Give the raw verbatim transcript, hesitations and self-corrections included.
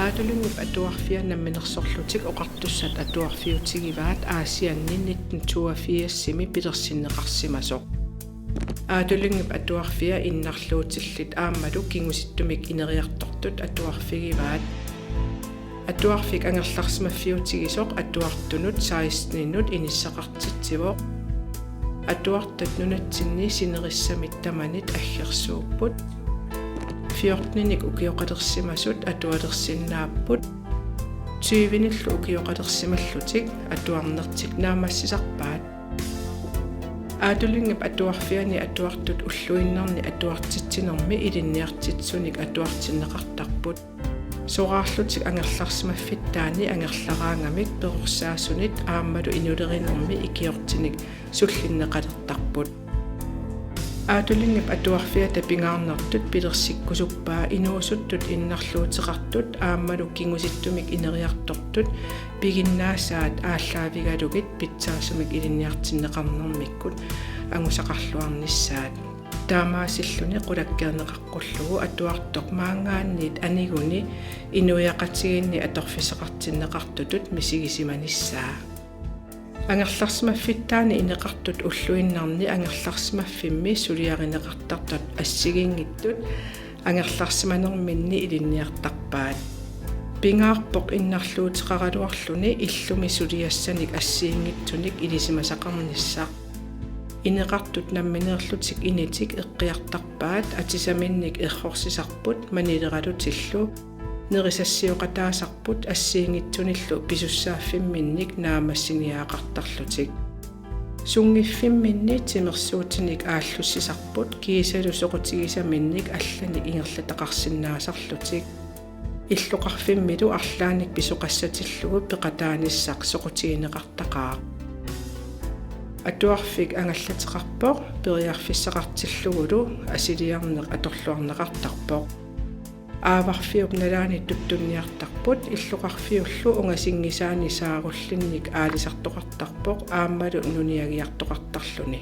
Aatulingip Atuarfia namminersorlutik oqartussat atuarfiutigivaat Aasianni nitten toogfirsimi pilersinneqarsimasoq. Aatulingip Atuarfia innarluutillit aammalu kingusittumik ineriartortut atuarfigivaat. Atuarfik angerlarsimaffiutigisoq atuartunut seksteninut inissaqartitsivoq. Atuartut nunatsinni sinerissamit tamanit aggersuupput. Fjorteninik ukioqalersimasut atualersinnaapput. Tyvenillu ukioqalersimallutik atuarnertik naammassisarpaat. Aatulingip Atuarfiani atuartut ulluinnarni atuartitsinermi ilinniartitsisunik atuartinneqartarput. Soraarlutik angerlarsimaffittaani angerlaraangamik perorsaasunit aammalu inulerinermi ikiortinik sullinneqalertarput. Aatulingip Atuarfiata pingaarnertut pilersikkusuppaa inuusuttut innarluuteqartut aammalu kingusittumik ineriartortut piginnaasaat aallaavigalugit pitsaasumik ilinniartinneqarnermikkut angusaqarluarnissaat. Taamaasilluni qulakkeerneqaqqullugu atuartoq maanngaanniit aniguni inuiaqatigiinni atorfissaqartinneqartutut misigisimanissaa. Angerlarsimaffittaani ineqartut ulluinnarni angerlarsimaffimmi suliarineqartartut assigiinngitsut angerlarsimanerminni ilinniartarpaat. Pingaarpoq innarluuteqaraluarluni illumi suliassanik assigiinngitsunik ilisimasaqarnissaq. Ineqartut nammineerlutik initik eqqiartarpaat, atisaminnik errorsisarput manileralutillu, nerisassioqataasarput assigiinngitsunillu pisussaaffimminnik naammassiniagaqartarlutik. Sunngiffimminni timersuutinik aallussisarput kiisalu soqutigisaminnik allanik ingerlataqarsinnaasarlutik. Illoqarfimmilu arlaannik pisoqassatillugu peqataanissaq soqutigineqartaqaaq. Atuarfik angallateqarpoq periarfissaqartillugulu asiliarneq atorluarneqartarpoq. Aavarfiup nalaani tuttunniartarput, illoqarfiullu ungasinngisaani saarullinnik aalisartoqartarpoq aammalu nuniagiartoqartarluni.